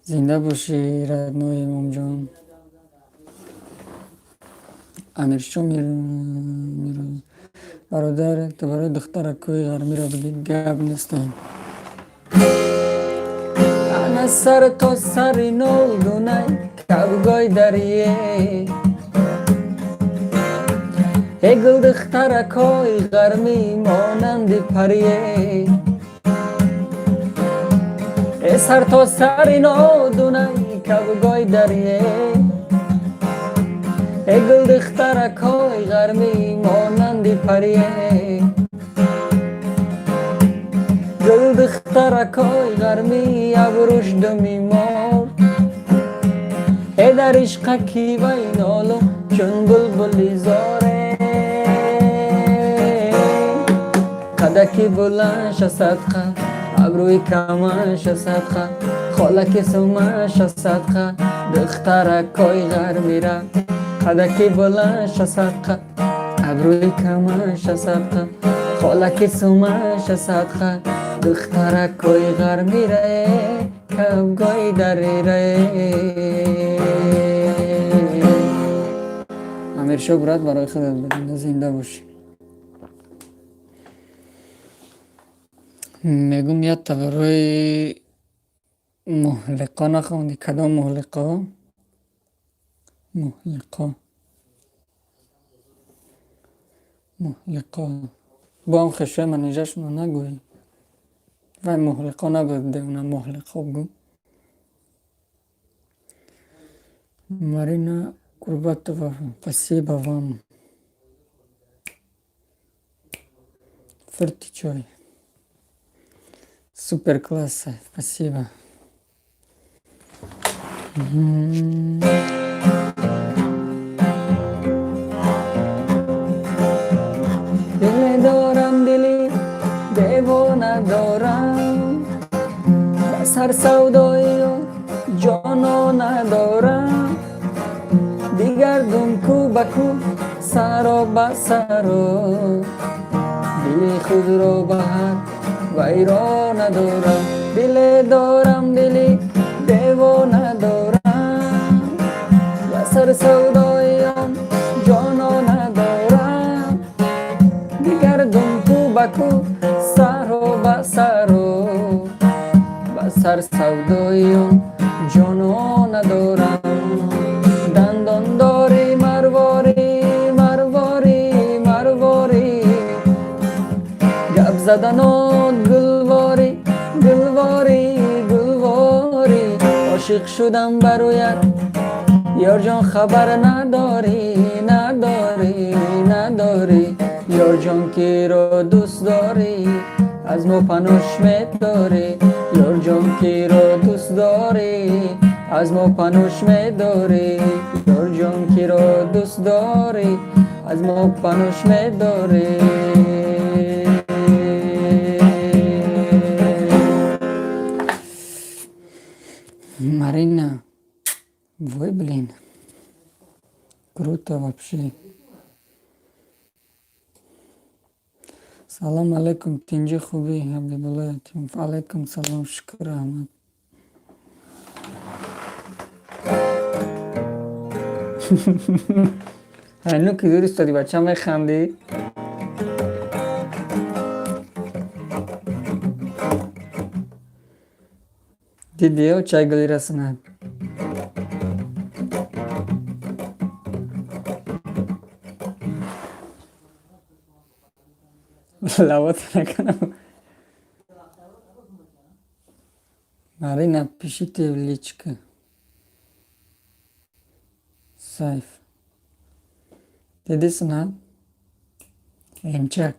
зинда бошӣ, родной Имомҷон. Амиршо Мирӯз, бародар, барои духтаракҳои ғармиро бидид, гап нестем. Ана сар то сари нолдунай кабгои дарье, э гул духтаракҳои ғармӣ монанди парие. Э сар то сари нодунай кабгои дарье, э гул духтаракҳои ғармӣ монанди парие. Гул духтаракҳои ғармӣ абрӯш думи мор, э дар ишқаки вай нолу чун булбули зоре. Қадаки буланша садқа, абрӯи камаша садқа, холаки сумаша садқа, духтаракҳои ғармира. Қадаки буланша садқа, абрӯи камаша садқа, холаки сумаша садқа, духтаракҳои ғармира, кабгои дарира. Амиршо, брат, барои худат бидина, зинда бошӣ. Мегум, якта барои муҳлиқо нахондӣ. Кадом муҳлиқо? Муҳлиқо, муҳлиқо бо ҳам хешои манижашонро нагӯӣ. Вай муҳлиқо набуд, девона, муҳлиқо гӯ. Марина Курбатова, спасибо вам. Фырти чой. Супер класса, спасибо. Диле дорам, дили девона дорам, ба сар савдоию ҷонона дорам. Бигардум ку ба ку саро ба саро, дили худро ба ҳар вайрона дорам. Диле дорам, дили девона дорам, ба сар савдои он ҷонона дорам. Бигардум ку ба ку, саро ба саро, ба сар савдои он ҷонона дорам. Дандондори марворӣ, марворӣ, марворӣ, гап заданот гулворӣ, гулворӣ, гулворӣ. Ошиқ шудам бароят, ёрҷон, хабар надорӣ, надорӣ, надорӣ. Ёрҷон, киро дӯст дорӣ, аз мо панош медорӣ? Ёрҷон, киро дӯст дорӣ, аз мо панош медорӣ? Ёрҷон, киро дӯст дорӣ, аз мо панош медорӣ? Марина, вой, блин, круто вообще. Салом алейкум, тинҷӣ, хубӣ, Ҳабибулло Ятимов? Алейкум салом, шукр, раҳмат. Айну ки дур истоди, бача, механдӣ. Дидиё, чай гули расонад. Лавота накунам. Марина, пишите в личку. Сайф. Диди сунат? Эмчак.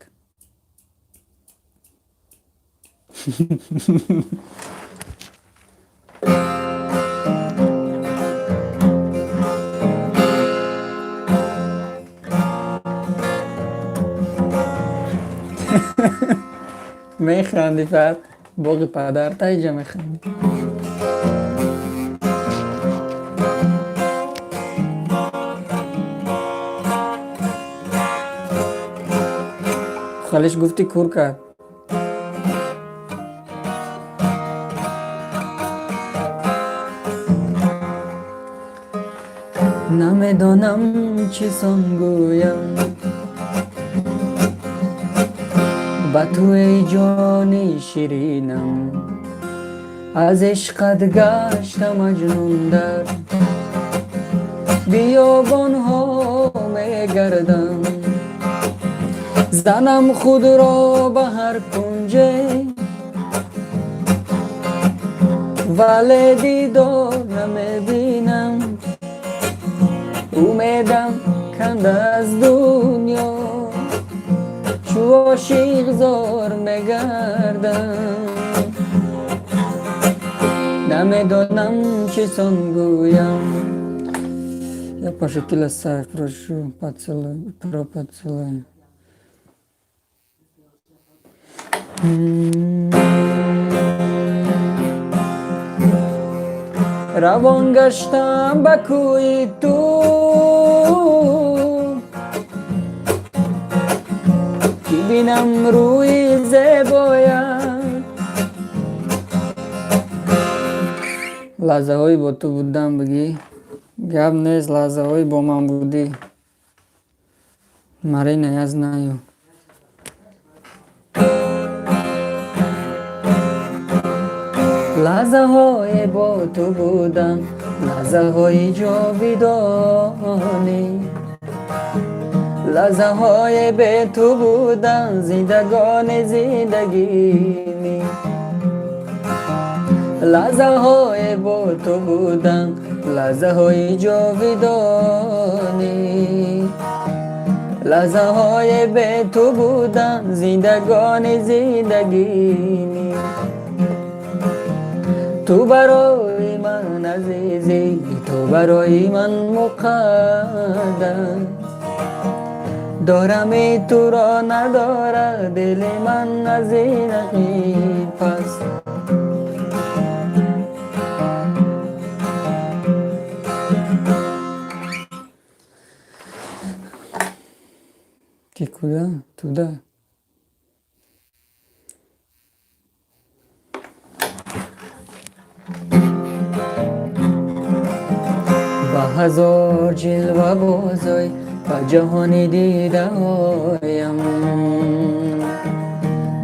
Механди фақат боғи падар таиҷа механди. Халиш гуфти, кур кард. Намедонам, чӣ сон гӯям ба ту, эй ҷони ширинам. Аз ишқат гашта маҷнун, дар биёбонҳо мегардам. Занам худро ба ҳар кунҷе, вале дидор намебинам. Умедам канда аз дунё, чу ошиқ зор мегардам. Намедонам, чӣ сон гӯям. Я пошутила, Сайф, прошу, поцелуй, про поцелуй. Равон гаштам ба кӯи ту, ки бинам рӯи зебоят. Лаҳзаҳои бо ту будан бигӣ, гап нест, лаҳзаҳои бо ман будӣ. Марина, я знаю. Лаҳзаҳое бо ту будам, лаҳзаҳои ҷовидонӣ. Лаҳзаҳое бе ту будан, зиндагони зиндагинӣ. Лаҳзаҳое бо ту будан, лаҳзаҳои ҷовидонӣ. Лаҳзаҳое бе ту будан, зиндагони зиндагинӣ. Ту барои ман азизӣ, ту барои ман муқаддас. Дорами туро надорад дили ман аз ин пас. Куда? Туда. Ба ҳазор ҷилва бозой, ба ҷаҳони дидаоям,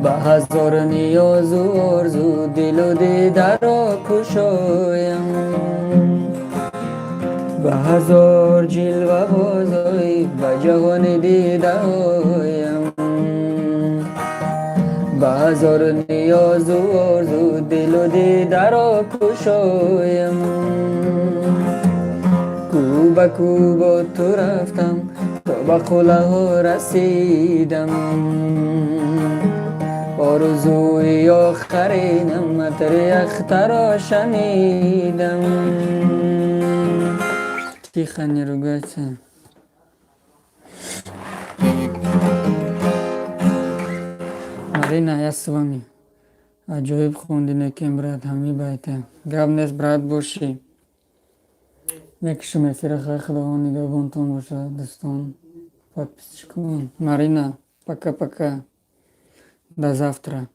ба ҳазор ниёзу орзу дилу дидаро кушоям, ба ҳазор ҷилва бозой, ба ҷаҳони дидаоям, ба ҳазор ниёзу орзу дилу дидаро кушоям. Кӯ ба кӯ бо ту рафтам, то ба қуллаҳо расидам, орзуи охаринам атри ахтаро шанидам. Тихо, не ругайся. Марина, я с вами. Аҷоиб хонди, некем, брат, ҳами байта. Гап нест, брат, бошӣ. Мекушам эфира. Хай, Худованд нигаҳбонтон бошад, дӯстон, подписчикон. Марина, пока пока, до завтра.